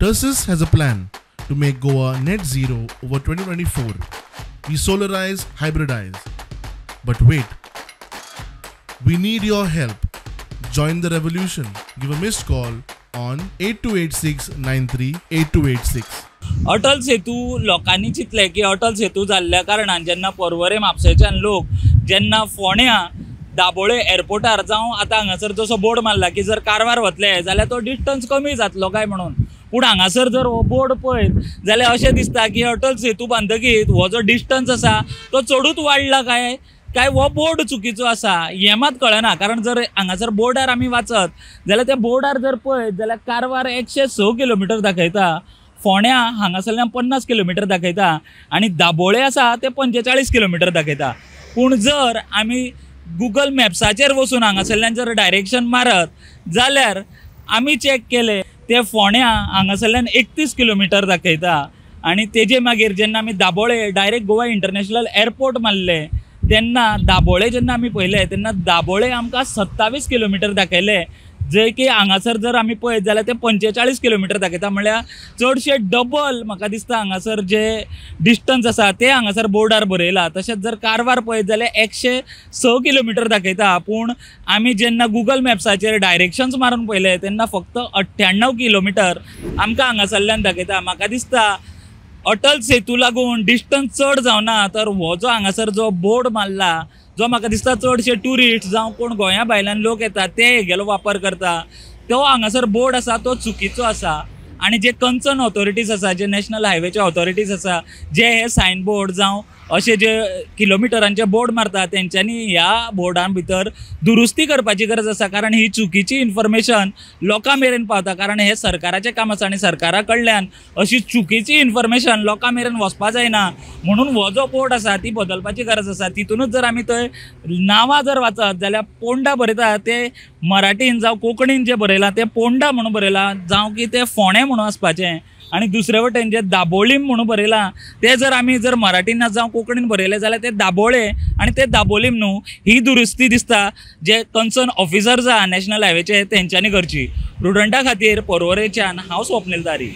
Tersus has a plan to make Goa net zero over 2024. We solarize, hybridize. But wait, we need your help. Join the revolution. Give a missed call on 8286 938286. Atal Setu लोकांनी चिंतलें की अटल सेतू जाल्ल्या कारणान जेन्ना पर्वरे म्हापशेच्यान लोक जेन्ना फोंड्या दाबोळे एअरपोर्टार जावं आतां हांगासर जसो बोर्ड मारला की जर कारवार वतले जाल्यार तो डिस्टन्स कमी जातलो काय म्हणून, पूण हांगासर जर हो बोर्ड पळयत जाल्यार अशें दिसता की अटल सेतू बांदतकीच हो जो डिस्टन्स आसा तो चडूच वाडला काय काय हो बोर्ड चुकीचो आसा हें मात कळना. कारण जर हांगासर बोर्डार आमी वाचत जाल्यार त्या बोर्डार जर पळयत जाल्यार कारवार 106 किलोमिटर दाखयता, फोंड्या हांगासरल्यान 50 किलोमिटर दाखयता आनी दाबोळे आसा ते 45 किलोमिटर दाखयता. पूण जर आमी गुगल मॅप्साचेर वचून हांगासरल्यान जर डायरेक्शन मारत जाल्यार आमी चॅक केले ते फोंड्या हांगासरल्यान 31 किलोमिटर दाखयता आनी तेजे मागीर जेन्ना आमी Dabolim direct Goa international airport मारले तेन्ना दाबोळे जेन्ना आमी पळयले तेन्ना दाबोळे आमकां 27 किलोमिटर दाखयले, जे की हांगासर जर आमी पळयत जाल्यार ते 45 किलोमिटर दाखयता. म्हणल्यार चडशे डबल म्हाका दिसता हांगासर जे डिस्टन्स आसा ते हांगासर बोर्डार बरयला. तशेंच जर कारवार पळयत जाल्यार 106 किलोमिटर दाखयता, पूण आमी जेन्ना गुगल मॅप्साचेर डायरेक्शन्स मारून पळयले तेन्ना फक्त 98 किलोमिटर आमकां हांगासरल्यान दाखयता. म्हाका दिसता अटल सेतू लागून डिस्टन्स चड जावना तर हो जो हांगासर जो बोर्ड मारला जो म्हाका दिसता चडशे ट्युरिस्ट जावं कोण गोंया भायल्यान लोक येता ते हेगेलो वापर करता तो हांगासर बोर्ड आसा तो चुकीचो आसा. आनी जे कन्सर्न ऑथॉरिटीज आसा, जे नॅशनल हायवेचे ऑथॉरिटीज आसा, जे हे सायन बोर्ड जावं अशे जे किलोमिटरांचे बोर्ड मारता तेंच्यांनी ह्या बोर्डां भितर दुरुस्ती करपाची गरज आसा. कारण ही चुकीची इन्फॉर्मेशन लोकां मेरेन पावता, कारण हें सरकाराचें काम आसा आनी सरकारा कडल्यान अशी चुकीची इन्फॉर्मेशन लोकां मेरेन वचपा जायना, म्हणून हो जो बोर्ड आसा ती बदलपाची गरज आसा. तितूनच जर आमी थंय नांवां जर वाचत जाल्यार पोंडा बरयता ते मराठीन जावं कोंकणीन जें बरयलां तें पोंडा म्हणून बरयलां जावं की तें फोंडें म्हणून आसपाचें, आनी दुसरे वटेन जे दाबोळीम म्हणून बरयलां तें जर आमी जर मराठीन जावं कोंकणीन बरयलें जाल्यार ते दाबोळे आनी ते दाबोलीम न्हू. ही दुरुस्ती दिसता जे कन्सर्न ऑफिसर्स आहा नॅशनल हायवेचे तेंच्यांनी करची. प्रुडंटा खातीर पर्वरेच्यान हांव स्वप्नील तारी.